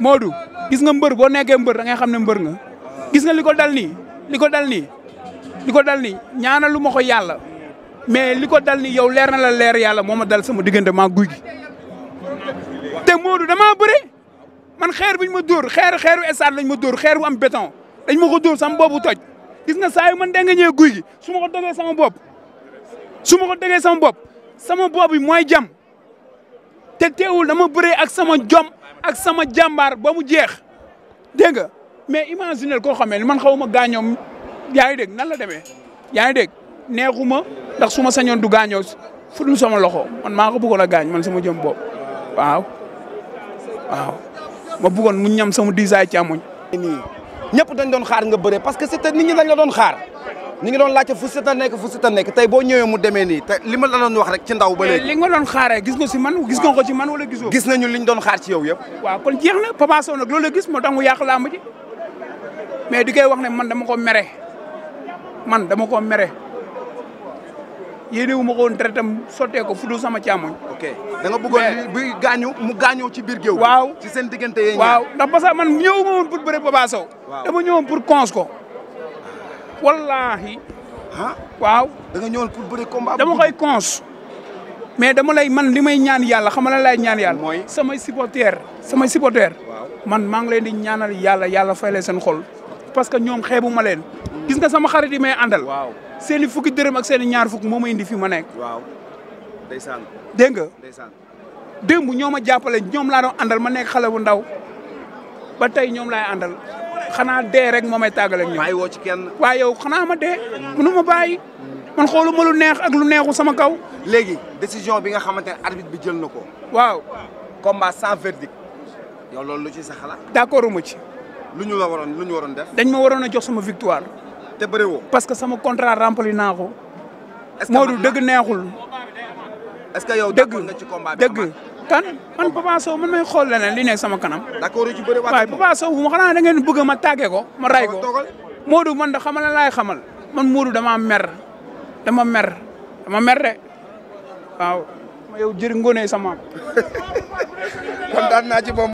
Modou gis nga mbër boo nekkee mbër da ngay xam ne mbër nga gis nga li ko dal nii li ko dal nii ñaanalu ma ko yàlla mais li ko dal nii yow leer na la leer yàlla moo ma dal sama diggante maa guy gi te Modou damaa bëre man xeer bi ñu ma dóor xeeru stade lañ ma dóor xeer bu am béton dañ ma ko dóor sama boppu toj gis nga saa yu man dégg nga ñëwee guy gi su ma ko dogee sama bopp sama bopp bi mooy jam te teewul dama bëree ak sama jom ak sama jàmbaar ba mu jeex dégg nga mais imaginer koo xamee man xaw ma gaañoom yaa ngi dégg nan la demee yaa ngi dégg neexuma ndax su ma sañoon du gaañoo fu dul sama loxo man maa ko bëggoon a gaañ man sama jëm bopp waaw ma bëggoon mu ñam sama diisaay càmmoñ. nii ñëpp dañ doon xaar nga bëre parce que Siteu nit ñi dañ la doon xaar ñu ngi doon laajte fu Siteu nekk tey boo ñëwee mu demee nii te li ma la doon wax rek ci ndaw ba léegi. li nga doon xaaree gis nga si man gis nga ko ci man wala gisoo. gis nañu liñ doon xaar ci yow yëpp. waaw kon jeex na Papa Sow nag loolu la gis moo tax mu yàq làmb ji mais di koy wax ne man dama ko mere yéene wu ma ko woon deretam sottee ko fu dul sama càmmoñ. ok da nga bëggoon buy mu gaañoo ci biir géew. waaw ci seen diggante yee waaw ndax parce que man ñëwuma woon pour bëre Papa Sow. dama ñëwoon pour cons ko. wallaahi. waaw. da nga ñëwoon pour bëre combat. dama koy cons. mais dama lay man li may ñaan yàlla xam nga lan laay ñaan yàlla. mooy samay supporter. man maa ngi leen di ñaanal yàlla fay leen seen xol. parce que ñoom xeebu ma leen. gis nga sama xarit yi may àndal. waaw seeni fukki dërëm ak seeni ñaar fukk moo ma indi fi ma nekk. waaw ndeysaan. dégg nga. démb ñoo ma jàppale ñoom laa doon àndal ma nekk xale bu ndaw ba tey ñoom laay àndal xanaa dee rek moo may tàggale ak ñoom. bàyyi woo ci kenn. waaye yow xanaa ma dee. mënu ma bàyyi. man xooluma lu neex ak lu neexu sama kaw. léegi décision bi nga xamante ne arbitre bi jël na ko. waaw. combat sans verdict. yow loolu lu ci sa xalaat. d'accord ma ci. lu ñu waroon def. dañ ma waroon a jox sama victoire. te bëri woo. parce que sama contrat rempli naa ko. est-ce que Modou dëgg neexul. est-ce que yow d'accord nga ci combat bi dëgg kan man Papa Sow man may xool leneen li nekk sama kanam. d'accord ci bëri waaye Papa Sow ma xanaa da ngeen bëgg ma tàggee ko ma ray ko. Modou man da xamal la laay xamal man Modou dama mer de waaw yow jëri ngoonee sama. kontaan naa ci moom.